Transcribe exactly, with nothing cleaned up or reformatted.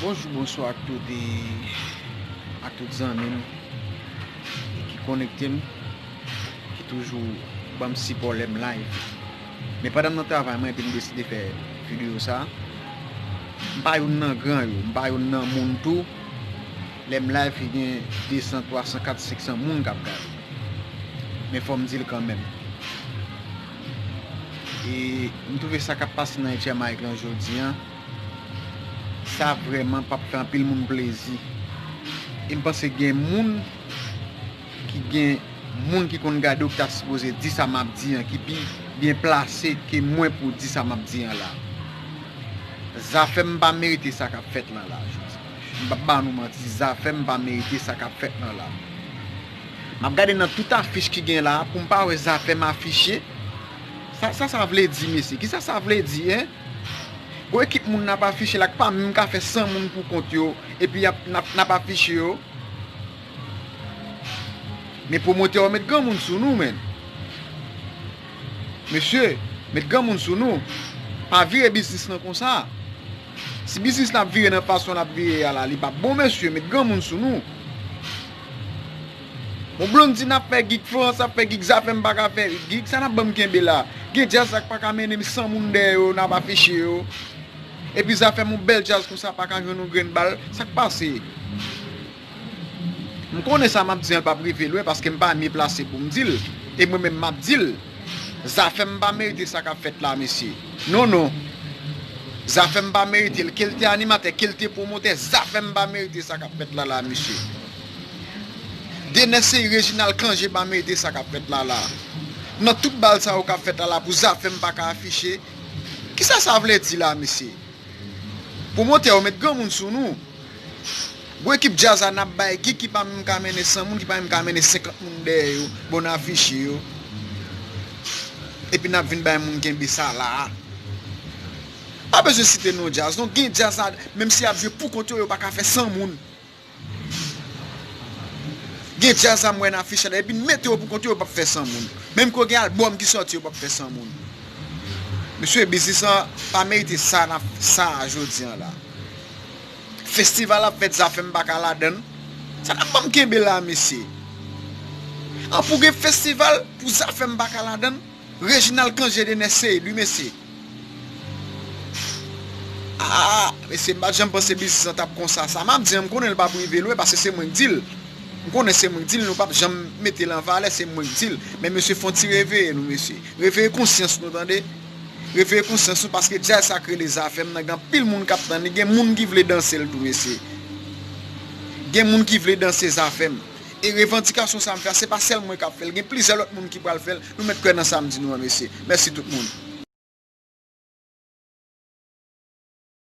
Bonjou, bonswa ak tout, e, ak tout zanmi m ki konekte m, ki toujou ban m sipò lè m live. Men pandan m nan travay mwen epi m deside fè videyo sa, m pa youn nan gran yo, m pa youn nan moun tou. Lè m live, gen de san, twa san, kat, senk san moun k ap gade. Men fò m di l kanmenm. E m twouve sa k ap pase nan Etye Amayik lan jodi a, sa vrèman p ap fè anpil moun plezi. E m panse gen moun ki gen moun ki konn gade w ki ta sipoze di sa m ap di an, ki pi byen plase ke mwen pou di sa m ap di an la. Zafèm pa merite sa k ap fèt lan la jodi. M p ap ba nou manti, Zafèm pa merite sa k ap fèt lan la. M ap gade nan tout afich ki gen la pou m pa wè Zafèm afiche. Sa, sa, sa vle di, mesye? Kisa sa vle di, en? Gon ekip moun n ap afiche la k pa menm ka fè san moun pou kont yo, epi y ap, n ap, n ap afiche yo. Men pwomotè yo met granmoun sou nou, menn. Mesye, met granmoun sou nou. Pa vire biznis lan konsa. Si biznis la ap vire nan fason l ap vire a la, li p ap bon, mesye, met granmoun sou nou. Bon, Blondedy n ap fè gig, Frans ap fè gig, Zafèm pa ka fè gig, sa n ap ban m kenbe la? Gen djaz la k pa ka mennen san moun dèyè yo, n ap afiche yo. Epi Zafèm, yon bèl djaz konsa pa ka jwenn yon grenn bal, sa k pase? M konnen sa m ap di an p ap rive lwen paske m pa mye plase pou m di l. E mwen menm m ap di l. Zafèm pa merite sa k ap fèt la, mesye. Non, non. Zafèm pa merite l. Ke l te animatè, ke l te pwomotè, Zafèm pa merite sa k ap fèt la, la, mesye. Dener Celie, Reginald Cangé pa merite sa k ap fèt la, la. Nan tout bal sa yo k ap fèt la, la, pou Zafèm pa ka afiche. Kisa sa vle di la, mesye? Pwomotè yo met granmoun sou nou. Gwo ekip djaz la n ap bay gig ki pa menm ka mennen san moun, ki pa menm ka mennen senkant moun dèyè yo, bon n afiche yo. Epi n ap vin bay moun kenbe sa la. Pa bezwen site non djaz non, gen djaz la, menm si y ap jwe pou kont yo, yo pa ka fè san moun. Gen djaz la m wè nan afich la, epi n mete yo pou kont yo, yo p ap fè san moun. Menm ke gen albòm ki sòti, yo p ap fè san moun. Mesye, biznis lan pa merite sa, n ap, sa a jodi an la. Festival ap fèt, Zafèm pa ka ladann. Sa n ap ban m kenbe la, mesye? An pou gen festival pou Zafèm pa ka ladann? Reginald Cangé, Dener Celie, wi, mesye. Ah, mesye, m pa t janm panse biznis lan t ap konsa. Sa m ap di an, m konnen l p ap rive lwen, paske se mwen k di l. M konnen se mwen k di l, nou p ap janm mete l an valè, se mwen k di l. Men mesye, fò n ti reveye nou, mesye. Reveye konsyans nou, tande. Reveye konsyans nou, paske djaz sa k rele Zafèm nan, gen anpil moun k ap tann li, gen moun ki vle danse l tou, mesye. Gen moun ki vle danse Zafèm. E revandikasyon sa m fè a, se pa sèl mwen k ap fè l. Gen plizyè lòt moun ki pral fè l. Nou mèt kwè nan sa m di nou an, mesye. Mèsi tout moun.